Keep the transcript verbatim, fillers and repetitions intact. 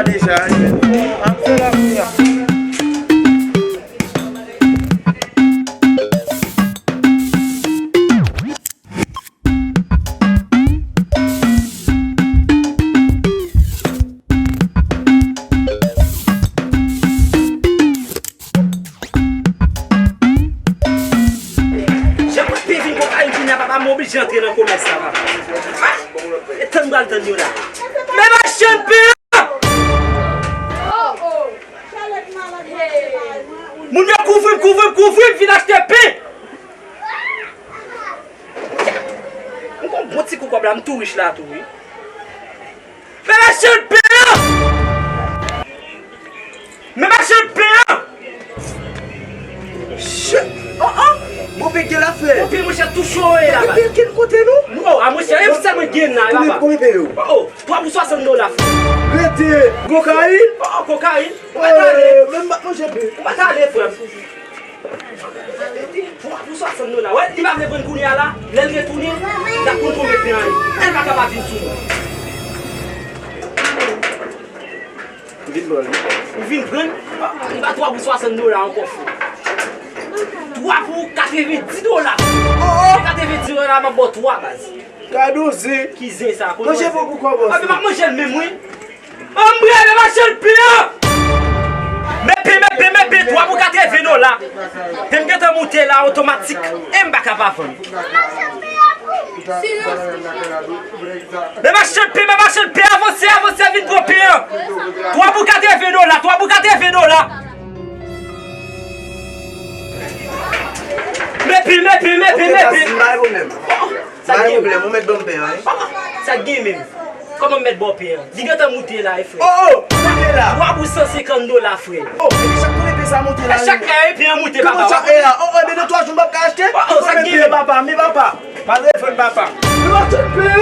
Deja, ap fè la kounye a. Jan mwen te vin kokayin kounye a, papa, m oblije antre nan komès sa, papa. Ah! E tann m pral tann yo la. Men machann pen an! Moun yo kouvri m, kouvri m, kouvri m, vin achte pen! M gon bon ti kou kòb la, m tou rich la tou, wi. Men machann pen an! Men machann pen an! Shit! Oh, oh! Bon, pen gen la, frè. Bon, pen, monchè, tou cho ye la, baz. Pen gen kote, non? Non, a, monchè, e sèl mwen gen la, e, papa. Konbyen pen yo? Oh, oh, twa pou swasann dola, frè. Rete, kokayin? Oh, oh, kokayin. Ou pa t ale. Eh, men m pa t manje pen. Ou pa t ale, frè m. Twa pou swasann dola. Wè, li pa vle vann kounye a la. Lè l retounen, l ap konn konbyen pen an ye. Èl pa ka pa vin sou mwen. Vin pran li. Ou vin pran l? Li pa twa pou swasann dola ankò, frè. Twa pou katrevenndis dola. Oh, oh. Se katrevenndis dola, m ap ba w twa, baz. Gade yon zen. Ki zen sa? Manje pou kou kòmanse. Ah, men m ap manje l menm, wi. Anmwey, men machann pen an! Men pen, men pen, men pen, twa pou katreven dola. Pen m gentan moute la, otomatik. E m pa ka pa vann. Men machann pen, men machann pen, avanse, avanse, vin pran pen an. Twa pou katreven dola, twa pou katreven dola. Men pen, men pen, men pen, men pen. Sa gen pwoblèm, ou mèt ban m pen an, wi. Sa gen menm. Kòman m mèt ba w pen an? Li gentan moute la, e frè. Oh, oh, moute la. Twa pou san senkant dola, frè. Oh, epi chak kote pen sa moute la. Chak kay pen an moute, papa. Kòman sa ye la? Oh, oh, ebyen, nan twa jou m p ap ka achte. Oh, oh, sa gen menm, papa, men papa. Pa revann, papa. Men machann pen!